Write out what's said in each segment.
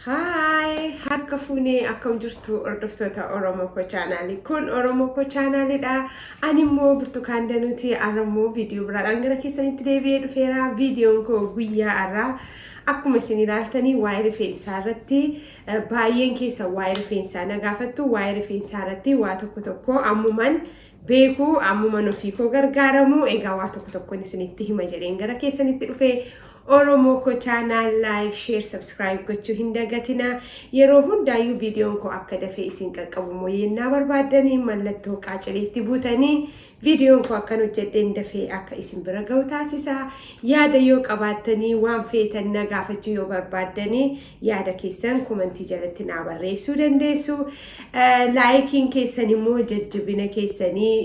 Haay, harka fuunee, akkam jirtu hordoftoota Oromoo Koo chaanaalii? Kun Oromoo Koo chaanaaliidha. Ani immoo Burtukaan Danuuti. Har'a immoo viidiyoo biraadhaan gara keessanitti deebi'ee dhufeera. Viidiyoon koo guyyaa har'aa akkuma isin ilaaltanii waa'ee rifeensaa irratti. Baay'een keessa waa'ee rifeensaa na gaafattu. Waa'ee rifeensaa irratti waa tokko tokko ammuman beeku, ammuman ofii koo gargaaramu, egaa waa tokko tokkoon isinitti hima jedheen gara keessanitti dhufe. Oromoo Koo channel like, share, subscribe gochuu hin dagatina. Yeroo hundaayyuu viidiyoon koo akka dafee isin qaqqabu immoo yennaa barbaaddanii mallattoo qaacileetti buutanii viidiyoon koo akkan hojjedheen dafee akka isin bira ga'u taasisa. Yaada yoo qabaattanii, waan feetan na gaafachuu yoo barbaaddanii, yaada keessan komantii jalatti naa barreessuu dandeessu. Likeiin keessan immoo jajjabina keessanii,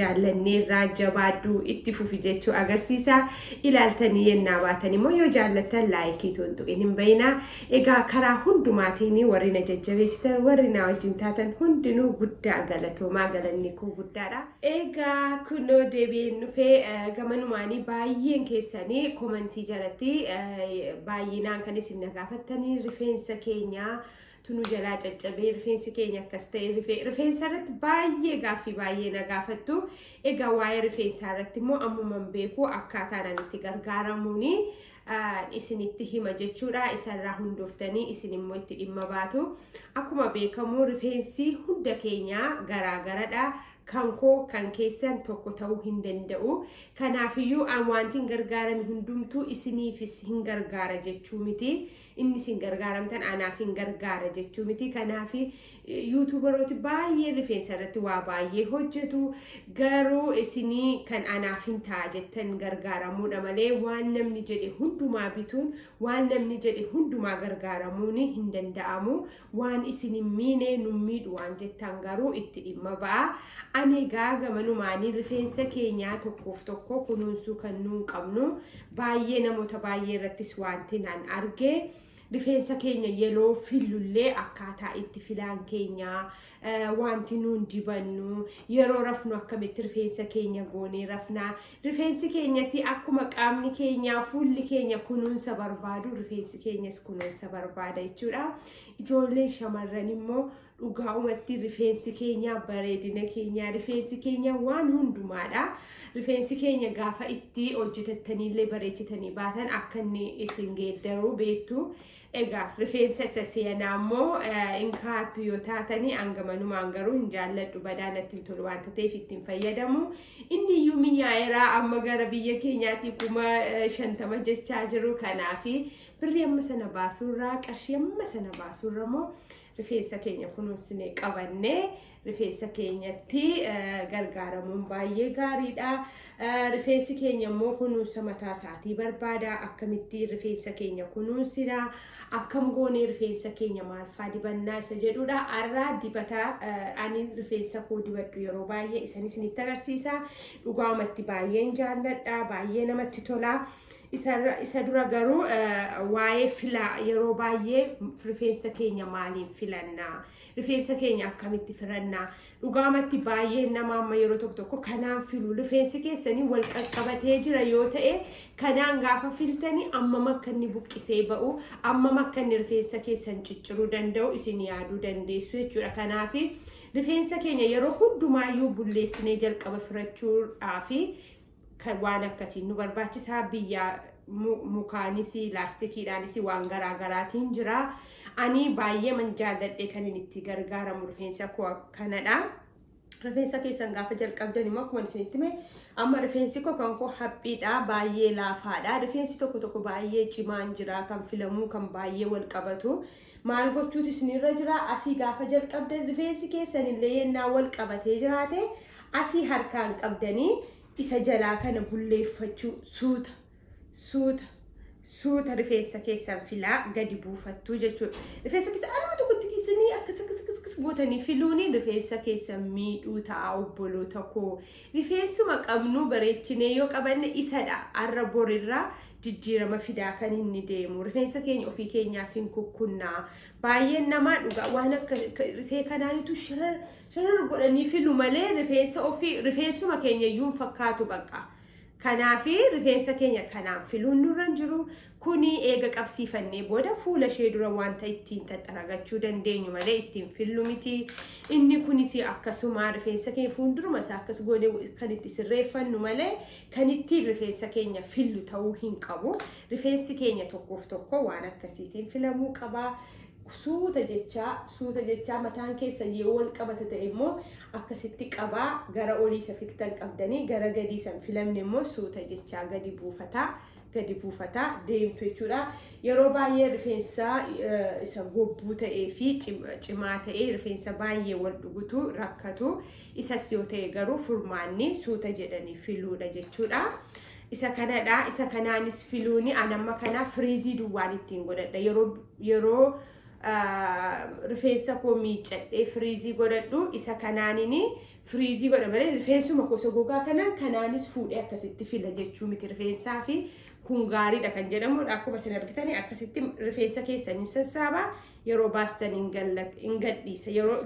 jaallanneerraa, jabaadhu, itti fufi jechuu agarsiisa. Ilaaltanii yennaa baatan immoo yoo jaallattan likeii tuun tuqin hin bayinaa. Egaa karaa hundumaatiin warri na jajjabeessitan, warri na wajjin taatan hundinuu guddaa galatoomaa, galanni koo guddaadha. Egaa kunoo deebi'een dhufee. Gamanumaanii baay'een keessanii komantii jalatti baay'inaan kan isin na gaafattanii rifeensa keenyaa tunu jalaa caccabee, rifeensi keenya akkas ta'e, rifeensa irratti baay'ee gaaffii baay'ee na gaafattu. Egaa waa'ee rifeensaa irratti immoo ammuman beeku, akkaataan ani itti gargaaramuuni isinitti hima jechuudha. Isarraa hundooftanii isin immoo itti dhimma baatu. Akkuma beekamu rifeensi hunda keenyaa garaagaradha. Kan koo kan keessan tokko ta'uu hin danda'u. Kanaafiyyuu an wanti hin gargaarame hundumtuu isiniifis hin gargaara jechuu miti. Inni isin gargaaramtan anaaf hin gargaara jechuu miti. Kanaaf YouTuberooti baay'ee rifeensa irratti waa baay'ee hojjetu. Garuu isinii kan anaaf hin ta'a jettan gargaaramuudha malee waan namni jedhe hundumaa bituun, waan namni jedhe hundumaa gargaaramuun hin danda'amu. Waan isin hin miine, nun miidhu waan jettan garuu itti dhimma ba'a. Ani egaa gamanumaanii rifeensa keenyaa tokkoof tokko kunuunsuu kan nuun qabnu, baay'ee namoota baay'ee irrattis wanti nan arge, rifeensa keenya yeroo fillullee akkaataa itti filaan keenya, wanti nuun dibannu, yeroo rafnu akkamitti rifeensa keenya goonee rafna. Rifeensi keenyas akkuma qaamni keenya, fuulli keenya kunuunsa barbaadu, rifeensi keenyas kunuunsa barbaada jechuudha. Ijoolleen shamarran immoo dhugaa'umatti rifeensi keenya bareedina keenya, rifeensi keenya waan hundumaadha. Rifeensi keenya gaafa itti hojjetattaniillee bareechitanii baatan akka inni isin geeddaru beektu. Egaa rifeensa isa seenaa immoo hin kaa'attu yoo taatanii, hangamanumaan garuu hin jaalladhu, badaa natti hin tolu waanta ta'eef ittiin fayyadamu. Inni iyyuu minyaa'eeraa, amma gara biyya keenyaatii 50,000 jechaa jiru. Kanaafi birrii amma sana baasuurraa, qarshii amma sana baasuurra immoo rifeensa keenya kunuunsinee qabannee rifeensa keenyatti gargaaramuun baay'ee gaariidha. Rifeensi keenya immoo kunuunsa mataa isaatii barbaada. Akkamittiin rifeensa keenya kunuunsina? Akkam goonee rifeensa keenya maal faa dibannaa isa jedhudha. Har'a dibata ani rifeensa koo dibadhu yeroo baay'ee isan isinitti agarsiisa. Dhugaamatti baay'een jaalladha. Baay'ee namatti tola. Isa dura garuu waa'ee filaa, yeroo baay'ee rifeensa keenya maaliin filannaa? Rifeensa keenya akkamitti filannaa? Dhugaamatti baay'ee nama amma yeroo tokko tokko kanaan filu, rifeensi keessanii wal qaqqabatee jira yoo ta'e, kanaan gaafa filtanii ammam akka inni buqqisee ba'u, ammam akka inni rifeensa keessan cicciruu danda'u isin yaaduu dandeessu jechuudha. Kanaaf rifeensa keenya yeroo hundumaayyuu bulleessinee jalqaba filachuudhaafi kan waan akkasiin nu barbaachisaa. Biyya mukaanis, laastikiidhaanis, waan garaa garaatiin jira. Ani baay'ee man jaalladhe kan inni itti gargaaramu rifeensa koo kanadha. Rifeensa keessan gaafa jalqabdan immoo akkuma isinitti hime, amma rifeensi koo kan koo haphiidha, baay'ee laafaadha. Rifeensi tokko tokko baay'ee cimaan jira, kan filamuu kan baay'ee wal qabatu. Maal gochuutu isinirra jira? Asii gaafa jalqabdan, rifeensi keessan illee yennaa wal qabatee jiraate, asii harkaan qabdanii isa jalaa kana bulleeffachuu, suuta suuta suuta rifeensa keessan filaa gadi buufattuu jechuudha. Rifeensa keessa aluma tokkotti keessanii akkas akkas akkas akkas gootanii filuuni rifeensa keessan miidhuu ta'a, obboloota koo. Rifeensuma qabnu bareechinee yoo qabanne isadha har'a borirraa jijjiirama fidaa kan inni deemu. Rifeensa keenya ofii keenyaas hin kukkunnaa. Baay'een namaa dhugaa waan akka see kanaanitu sharar sharar godhanii filu malee rifeensa ofii rifeensuma keenya iyyuu hin fakkaatu bakka. Kanaaf rifeensa keenya kanaan filuun nurra hin jiru. Kuni eega qabsiifannee booda fuula ishee dura wanta ittiin xaxxaragachuu dandeenyu malee ittiin fillu miti. Inni kunis akkasuma rifeensa keenya fuulduruma isaa akkas goonee kan itti sirreeffannu malee kan ittiin rifeensa keenya fillu ta'uu hin qabu. Rifeensi keenya tokkoof tokko waan akkasiitiin filamuu qaba. Suuta jechaa suuta jechaa mataan keessan yoo wal qabata ta'e immoo akkasitti qabaa gara olii isa filtan qabdanii, gara gadii san filamne immoo suuta jechaa gadi buufataa gadi buufataa deemtu jechuudha. Yeroo baay'ee rifeensa isa gobbuu ta'ee fi cimaa ta'ee rifeensa baay'ee wal dhugutu rakkatu. Isas yoo ta'e garuu furmaanni suuta jedhanii filuudha jechuudha. Isa kanadha. Isa kanaanis filuuni an amma kana freeze duwwaan ittiin godhadha. Yeroo rifeensa koo miiccadhee freeze godhadhu isa kanaanini freeze godha malee rifeensuma gosa gogaa kanaan kanaanis fuudhee akkasitti fila jechuu miti. Rifeensaa fi kun gaariidha kan jedhamudha. Akkuma isin argitanii akkasitti rifeensa keessan hin sassaabaa, yeroo baastan hin gadhiisa. Yeroo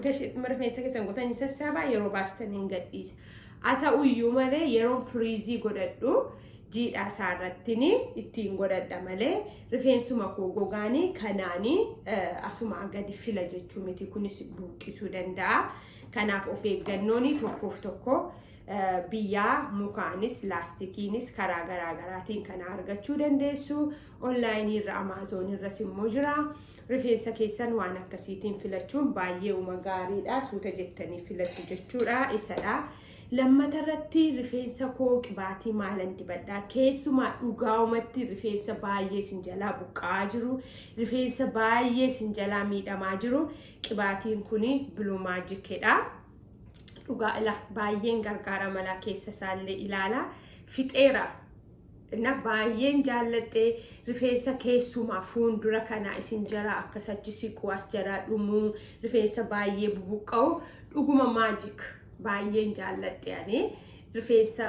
rifeensa keessan gootan hin sassaabaa, yeroo baastan hin gadhiisa. Haa ta'uyyuu malee yeroo freeze godhadhu jiidhaa isaa irrattiin ittiin godhadha malee rifeensuma koo gogaanii kanaanii asumaa gadi fila jechuu miti. Kunis buqqisuu danda'a. Kanaaf of eeggannoon tokkoof tokko biyyaa mukaanis laastikiinis karaa garaa garaatiin kana argachuu dandeessu. Online irra, Amazon irras immoo jira. Rifeensa keessan waan akkasiitiin filachuun baay'ee uma gaariidha. Suuta jettanii filattu jechuudha. Isadha. Lammata irratti rifeensa koo qibaatii maalan dibadhaa? Keessumaa dhugaa'umatti rifeensa baay'ee isin jalaa buqqa'aa jiru, rifeensa baay'ee isin jalaa miidhamaa jiru, qibaatiin kuni Blue Magicidha. Dhugaa ila baay'een gargaara malaa keessa isaallee ilaala. Fixeera. Na baay'een jaalladhe. Rifeensa keessumaa fuuldura kana isin jalaa akkas achi siqu, as jalaa dhumuu, rifeensa baay'ee bubuqqa'u, dhuguma magic baay'een jaalladhe ani. Rifeensa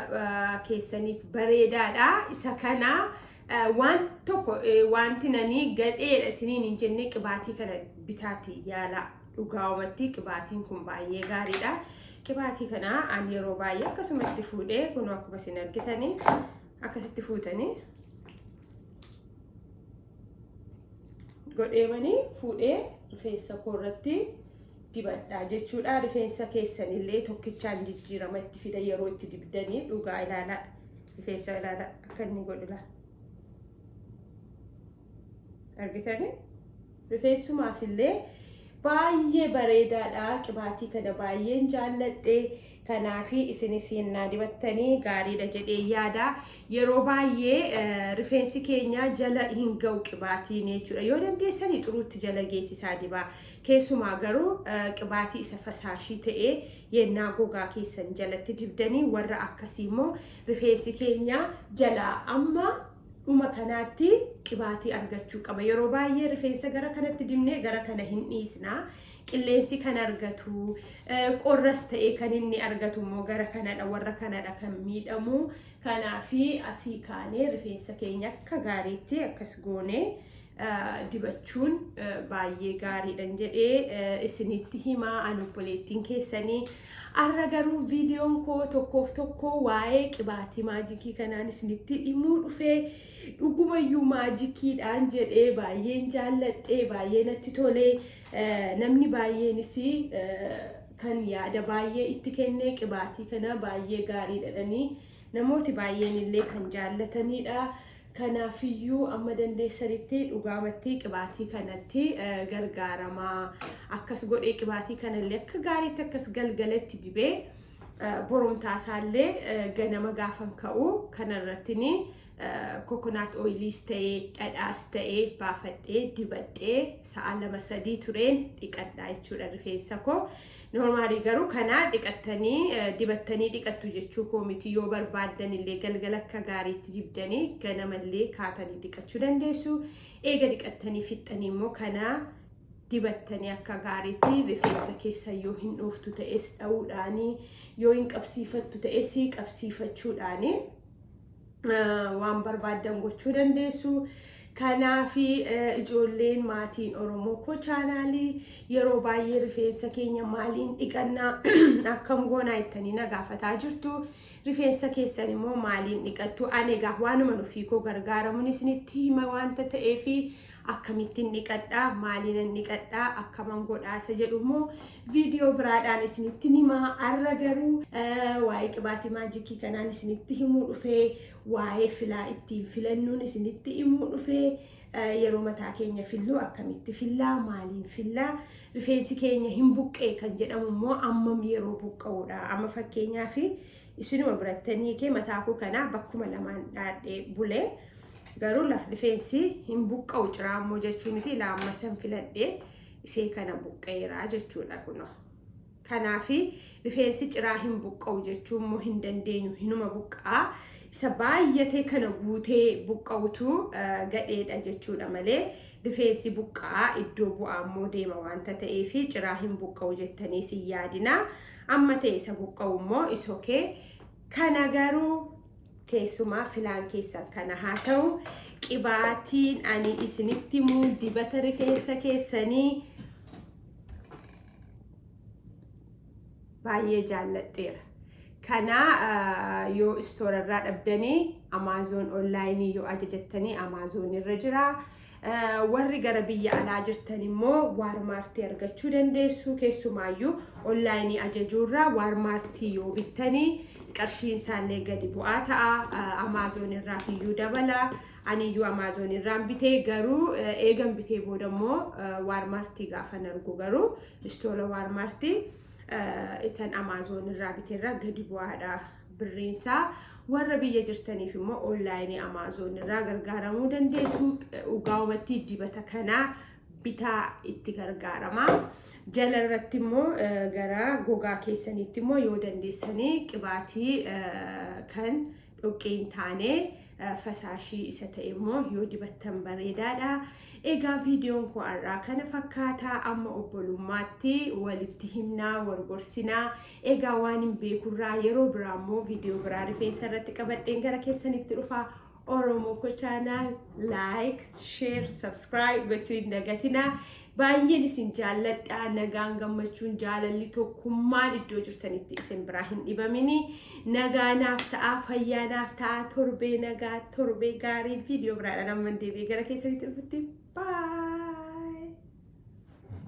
keessaniif bareedaadha. Isa kana waan tokko wanti nanii gadheedha isiniin hin jenne, qibaatii kana bitaati yaala. Dhugaa'umatti qibaatiin kun baay'ee gaariidha. Qibaatii kana ani yeroo baay'ee akkasumatti fuudhee, kun akkuma isin argitanii akkasitti fuutanii godheemanii fuudhee rifeensa koo irratti dibadha jechuudha. Rifeensa keessanillee tokkichaan jijjiirama itti fida yeroo itti dibdanii. Dhugaa ilaalaa, rifeensa ilaalaa akka inni godhu laala. Argitanii, rifeensumaaf illee baay'ee bareedaadha. Qibaatii kana baay'een jaalladhe. Kanaafi isinis yennaa dibattanii gaariidha jedhee yaada. Yeroo baay'ee rifeensi keenya jala hin ga'u qibaatiin jechuudha. Yoo dandeessanii xuruutti jala geessisaa dibaa. Keessumaa garuu qibaatii isa fasaashii ta'ee yennaa gogaa keessan jalatti dibdanii, warra akkasii immoo rifeensi keenya jalaa amma dhuma kanaatti qibaatii argachuu qaba. Yeroo baay'ee rifeensa gara kanatti dibnee gara kana hin dhiisna. Qilleensi kan argatu, qorras ta'ee kan inni argatu immoo gara kanadha. Warra kanadha kan miidhamu. Kanaafi asii kaanee rifeensa keenya akka gaariitti akkas goonee dibachuun baay'ee gaariidhan jedhee isinitti himaa an obboleettiin keessanii. Har'a garuu viidiyoon koo tokkoof tokko waa'ee qibaatii magic kanaan isinitti himuu dhufee. Dhugumayyuu magiciidhaan jedhee baay'een jaalladhee, baay'ee natti tolee, namni baay'eenis kan yaada baay'ee itti kennee qibaatii kana baay'ee gaarii dhadhanii namooti baay'een illee kan jaallatanidha. Kanaafiyyuu amma dandeessanitti dhugaamatti qibaatii kanatti gargaaramaa. Akkas godhee qibaatii kanallee akka gaariitti akkas galgalatti dibee, boromtaasaallee ganama gaafan ka'u kanarrattiin coconut oiliis ta'ee dhadhaas ta'ee baafadhee dibadhee sa'a 2-3 tureen dhiqadhaa jechuudha rifeensa koo. Normal garuu kana dhiqattanii dibattanii dhiqattu jechuu koo miti. Yoo barbaaddan illee galgala akka gaariitti dibdanii ganamallee kaatanii dhiqachuu dandeessu. Eega dhiqattanii fixxanii immoo kana dibattanii akka gaariitti rifeensa keessa yoo hin dhooftu ta'es dha'uudhaanii, yoo hin qabsiifattu ta'es qabsiifachuudhaanii waan barbaaddan gochuu dandeessu. Kanaaf ijoolleen maatiin Oromoo koo chaanaalii yeroo baay'ee rifeensa keenya maaliin dhiqannaa, akkam goonaa jettanii na gaafataa jirtu. Rifeensa keessan immoo maaliin dhiqattu? Ani egaa waanuma ofii koo gargaaramuun isinitti hima waanta ta'eef, akkamittiin dhiqadhaa, maaliinan dhiqadhaa, akkaman godhaa isa jedhu immoo viidiyoo biraadhaan isinitti himaa. Har'a garuu waa'ee qibaatii maajikii kanaan isinitti himuu dhufee, waa'ee filaa ittiin filannuun isinitti himuu dhufee. Yeroo mataa keenya fillu akkamitti fillaa, maaliin fillaa, rifeensi keenya hin buqqee kan jedhamu immoo ammam yeroo buqqa'uudha? Amma fakkeenyaaf isinuma birattanii kee mataa koo kanaa bakkuma lamaan dhaadhee bulee, garuu la rifeensi hin buqqa'u ciraa immoo jechuu miti. Laamma san filadhee isee kana buqqeeraa jechuudha kunoo. Kanaafi rifeensi ciraa hin buqqa'u jechuu immoo hin dandeenyu, hinuma buqqa'a. Isa baay'atee kana guutee buqqa'utu gadheedha jechuudha malee, rifeensi buqqa'aa iddoo bu'aa immoo deema waanta ta'eef ciraa hin buqqa'u jettanii sin yaadina. Amma ta'e isa buqqa'u immoo isokee kana garuu keessumaa filaan keessan kana haa ta'u. Qibaatiin ani isinitti himuu dibata rifeensa keessanii baay'ee jaalladheera. Kana yoo istoorarraa dhabdanii, Amazon onlaayinii yoo ajajattanii Amazon irra jira. Warri gara biyya alaa jirtan immoo Walmartii argachuu dandeessu. Keessumaayyuu onlaayinii ajajuurraa Walmartii yoo bittanii qarshiin isaallee gadi bu'aa ta'a. Amazon irraa iyyuu dabala. Ani iyyuu Amazon irraan bitee, garuu eegan bitee booda immoo Walmartii gaafan argu garuu istoora Walmartii isan Amazon irraa biteerraa gadi bu'aadha birriinsaa. Warra biyya jirtaniif immoo onlaayinii Amazon irraa gargaaramuu dandeessu. Dhugaa'umatti dibata kanaa bitaa itti gargaarama. Jala irratti immoo gara gogaa keessaniitti immoo yoo dandeessanii qibaatii kan dhoqqee hin taane, fasaashii isa ta'e immoo yoo dibattan bareedaadha. Egaa viidiyoon koo har'aa kana fakkaata. Amma obbolummaatti walitti himnaa, wal gorsinaa. Egaa waan hin beekurraa yeroo biraa immoo viidiyoo biraa rifeensa irratti qabadheen gara keessanitti dhufa. Oromoo ko channel like, share, subscribe gochuu hin dagatinaa. Baay'een isin jaalladha. Nagaan, gammachuun, jaalalli, tokkummaan iddoo jirtanitti isin biraa hin dhibamini. Nagaa naaf ta'a, fayyaa naaf ta'a, torbee nagaa, torbee gaarii. Viidiyoo biraadhaan amma deebi'ee gara keessanitti dhufutti. Bye.